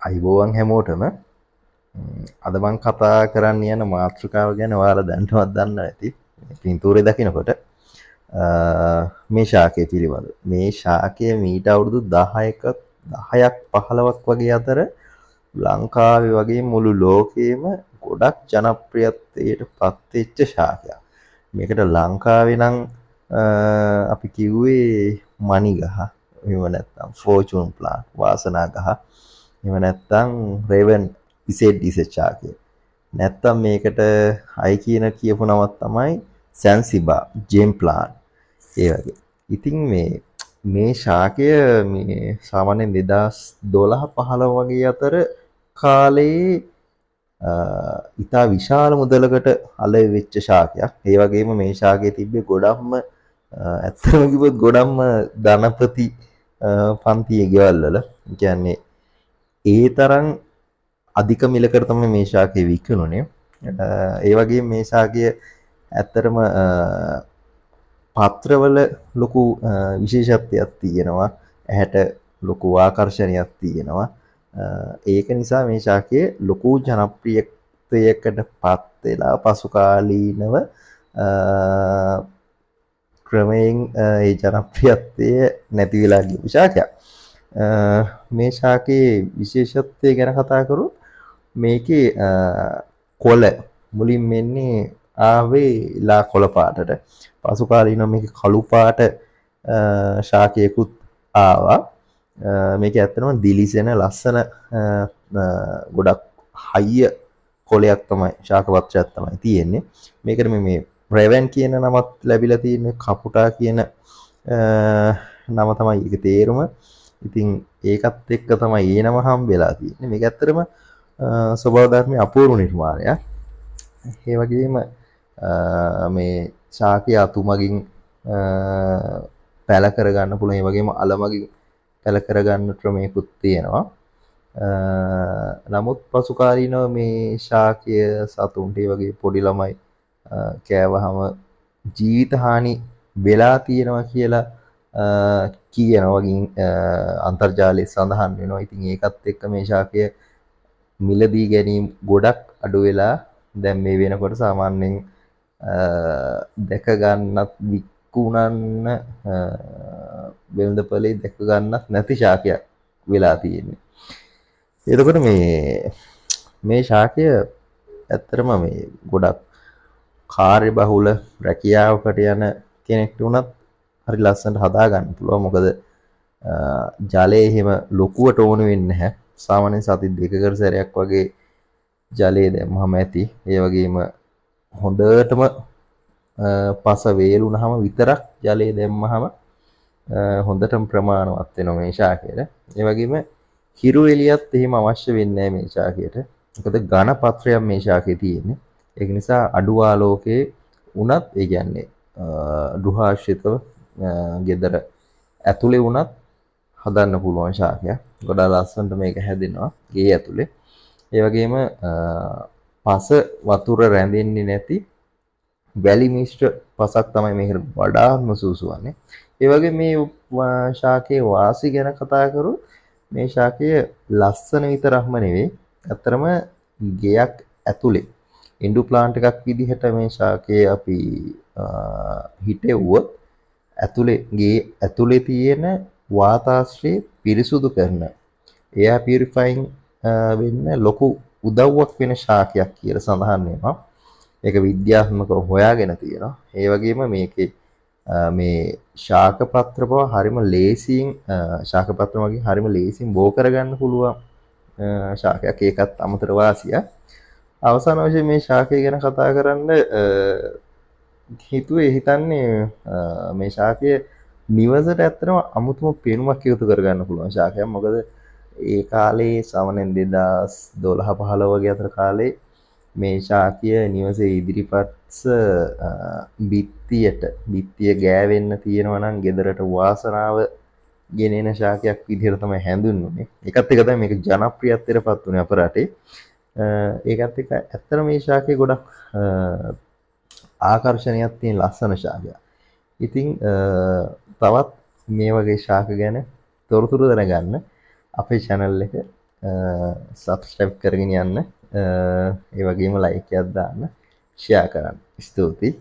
අයිබෝවන් හැමෝටම. අද මං කතා කරන්න යන මාතෘකාව ගැන ඔයාලා දැනටමත් දන්නවා ඇති පින්තූරේ දකිනකොට. මේ ශාකය පිළිබඳ. මේ ශාකය මීට අවුරුදු 10ක 10ක් 15ක් වගේ අතර ලංකාවේ වගේ මුළු ලෝකෙම ගොඩක් ජනප්‍රියත්වයට පත් වෙච්ච ශාකයක්. මේකට ලංකාවේ නම් අපි කිව්වේ මණි ගහ, එහෙම නැත්නම් ෆෝචුන් ප්ලාන්ට්, වාසනා ගහ, එහෙම නැත්නම් රෙවන් ඉසෙඩ් ඉසෙඩ් ශාකය. නැත්නම් මේකට අයි කියන කියපු නමක් තමයි සැන්සිබා ජෙම් ප්ලාන්ට්. ඒ වගේ. ඉතින් මේ මේ ශාකය මේ සාමාන්‍යයෙන් 2012 15 වගේ අතර කාලේ ඉතා විශාල මුදලකට අලෙවි වෙච්ච ශාකයක්. ඒ වගේම මේ ශාකයේ තිබ්බේ ගොඩක්ම, ඇත්තටම කිව්වොත් ගොඩක්ම ධනපති පන්තියේ ගෙවල් වල. ඒ කියන්නේ ඒ තරම් අධික මිලකට තමයි මේ ශාකය විකුණුනේ. ඒ වගේම මේ ශාකය ඇත්තටම පත්‍රවල ලොකු විශේෂත්වයක් තියෙනවා. ඇහැට ලොකු ආකර්ෂණයක් තියෙනවා. ඒක නිසා මේ ශාකය ලොකු ජනප්‍රියත්වයකට පත් වෙලා පසු කාලීනව ක්‍රමයෙන් ඒ ජනප්‍රියත්වය නැති වෙලා ගියපු ශාකයක්. මේ ශාකයේ විශේෂත්වය ගැන කතා කරොත් මේකේ කොළ මුලින්ම එන්නේ ආවේ ලා කොළ පාටට. පසු කාලීනව මේකේ කළු පාට ශාකයකුත් ආවා. මේක ඇත්තටම දිලිසෙන ලස්සන ගොඩක් හයිය කොළයක් තමයි, ශාක පත්‍රයක් තමයි තියෙන්නේ. මේකට මේ රෙවන් කියන නමත් ලැබිලා තියෙන්නේ. කපුටා කියන නම තමයි ඒකේ තේරුම. ඉතින් ඒකත් එක්ක තමයි ඒ නම හම්බෙලා තියෙන්නේ. මේක ඇත්තටම ස්වභාව ධර්මයේ අපූර්ව නිර්මාණයක්. ඒ වගේම මේ ශාකයේ අතු මගින් පැල කරගන්න පුළුවන්. ඒ වගේම අල මගින් පැල කරගන්න ක්‍රමයකුත් තියෙනවා. නමුත් පසු කාලීනව මේ ශාකය සතුන්ට, ඒ වගේ පොඩි ළමයි කෑවහම ජීවිත හානි වෙලා තියෙනවා කියලා කියනවා වගේ අන්තර්ජාලයේ සඳහන් වෙනවා. ඉතින් ඒකත් එක්ක මේ ශාකය මිලදී ගැනීම ගොඩක් අඩු වෙලා දැන් මේ වෙනකොට සාමාන්‍යයෙන් දැක ගන්නත්, විකුණන්න වෙළඳපොලේ දැක ගන්නත් නැති ශාකයක් වෙලා තියෙන්නේ. එතකොට මේ මේ ශාකය ඇත්තටම මේ ගොඩක් කාර්යබහුල රැකියාවකට යන කෙනෙක්ට වුණත් හරි ලස්සනට හදා ගන්න පුළුවන්. මොකද ජලය එහෙම ලොකුවට ඕන වෙන්නේ නැහැ. සාමාන්‍යයෙන් සති දෙකකට සැරයක් වගේ ජලය දැම්මහම ඇති. ඒ වගේම හොඳටම පස වේලුනහම විතරක් ජලය දැම්මහම හොඳටම ප්‍රමාණවත් වෙනවා මේ ශාකයට. ඒ වගේම හිරු එළියත් එහෙම අවශ්‍ය වෙන්නේ නැහැ මේ ශාකයට. මොකද ඝන පත්‍රයක් මේ ශාකයේ තියෙන්නේ. ඒක නිසා අඩු ආලෝකයේ වුණත්, ඒ කියන්නේ ගෘහාශ්‍රිතව ගෙදර ඇතුලේ වුණත් හදන්න පුළුවන් ශාකයක්. ගොඩාක් ලස්සනට මේක හැදෙනවා ගේ ඇතුලේ. ඒ වගේම පස වතුර රැඳෙන්නේ නැති වැලි මිශ්‍ර පසක් තමයි මේකට වඩාත්ම සුදුසු වන්නේ. ඒ වගේ මේ ශාකයේ වාසි ගැන කතා කරොත් මේ ශාකය ලස්සන විතරක්ම නෙවෙයි, ඇත්තටම ගෙයක් ඇතුලේ ඉන්ඩෝ ප්ලාන්ට් එකක් විදිහට මේ ශාකය අපි හිටෙව්වොත් ඇතුලේ ගේ ඇතුලේ තියෙන වාතාශ්‍රය පිරිසුදු කරන, එයා පියුරිෆයින් වෙන්න ලොකු උදව්වක් වෙන ශාකයක් කියලා සඳහන් වෙනවා. ඒක විද්‍යාත්මකව හොයාගෙන තියෙනවා. ඒ වගේම මේකේ මේ ශාක පත්‍ර පවා හරිම ලේසියෙන්, ශාක පත්‍ර මගින් හරිම ලේසියෙන් බෝ කරගන්න පුළුවන් ශාකයක්. ඒකත් අමතර වාසියක්. අවසාන වශයෙන් මේ ශාකය ගැන කතා කරන්න හිතුවේ, හිතන්නේ මේ ශාකය නිවසට ඇත්තටම අමුතුම පෙනුමක් එකතු කරගන්න පුළුවන් ශාකයක්. මොකද ඒ කාලේ සාමාන්‍යයෙන් 2012 15 වගේ අතර කාලේ මේ ශාකය නිවසේ ඉදිරිපස්ස බිත්තියට, බිත්තිය ගෑවෙන්න තියෙනවා නම් ගෙදරට වාසනාව ගෙනෙන ශාකයක් විදිහට තමයි හැඳින්වුනේ. ඒකත් එක තමයි මේක ජනප්‍රියත්වයට පත් වුණේ අප රටේ. ඒකත් එක්ක ඇත්තටම මේ ශාකය ගොඩක් ආකර්ෂණයක් තියෙන ලස්සන ශාකයක්. ඉතින් තවත් මේ වගේ ශාක ගැන තොරතුරු දැනගන්න අපේ channel එක සබ්ස්ක්‍රයිබ් කරගෙන යන්න. ඒ වගේම ලයික් එකක් දාන්න, ෂෙයා කරන්න. ස්තුතියි.